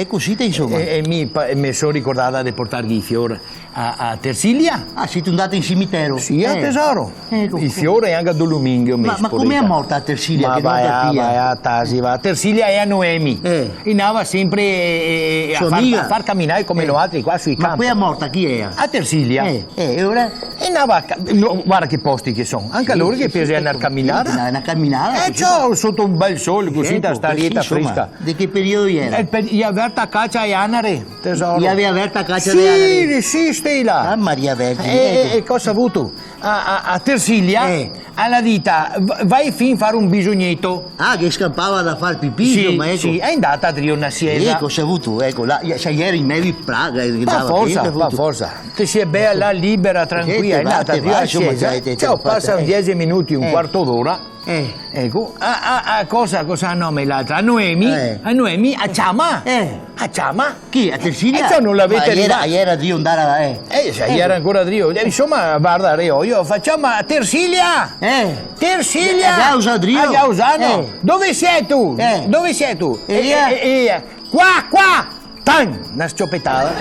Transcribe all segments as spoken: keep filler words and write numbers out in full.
E cusì te, insoma. E, e mi pa-, e me so ricordada de portarghe i fior a, a Tersilia. Ah, sito ndata in cimitero? Sì, a tesoro. Eco. I fior e anca do lumingo, ma, ma come xe morta a Tersilia? Ma che no va, va, tasi, va. Tersilia xe a Noemi. Eh. E ndava sempre, eh, eh, a far, a far caminar come noaltri qua sui campi. Ma quea morta chi xe? A Tersilia. Eh, eh, e ora? E ndava a ca-, no, varda che posti che son. Anca lori che piaxe ndar a caminar. Sì, sì, sì, na, na caminada, eh, cusì, ciò, soto un bel sol, cusì, da sta arieta fresca. De che periodo iera? Eh, per, i ga verta cacia e anare, tesoro. I gavea verta cacia e anare? Sì, sì, Stela. Ah, Maria Vergine. E, e, e cosa ga vuto? A, a, a Tersilia, eh, a la dita, va, va fin far un bisogneto. Ah, che scampava da far pipì, sì, insoma, eco. Sì, xe ndata drio na siesa. Eco, se ga vuto, eco, là, se iera in mezo a praga, eh, che ndava dentro, par forsa, par forsa. Te si bea là libera, tranquila, sì, xe ndata drio na siesa. Ciò, pasa un diese minuti, un quarto d'ora. Eh. Eco, a, a, a cosa, cosa ga nome l'altra? A Noemi? Eh. A Noemi, a ciama? Eh. A ciama? Chi? A Tersilia? E ciò, no la vede rivà. Ma iera, iera drio ndar a, eh. Eh, se iera ancora drio. Eh, insoma, varda, re, io faso, ma Tersilia! Eh. Tersilia! A causa drio? A causa, no. Eh. Dove situ? Eh. Dove situ? E ea? E, e, e ea: "Qua, qua!" Tan! Na sciopetada.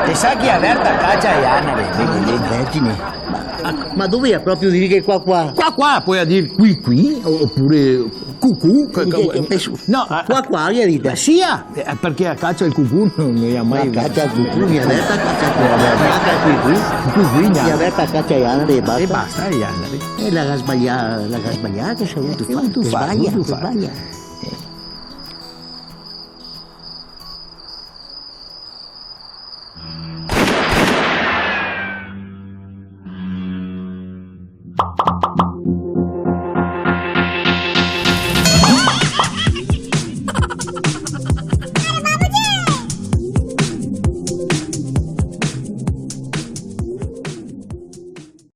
Te sa che i ga verta cacia e anare, vedi, vedi. Vergine. Ma, ma dovea proprio dir che qua, qua? Qua, qua, pol dir qui, qui, o-, opure cucù, che, che, che, no, qua, qua, i ga dito. Ma sì, eh, parché a cacia e el cucù no, no i ga mai... A cacia e el cucù, i ga verta cacia e el cucù. Cacia e el cucù. Cucù, no. I ga verta cacia e anare e basta. E basta, e anare. E la ga sbalià, la ga sbalià, che se ga vuto far? Che sbalia, che sbalia.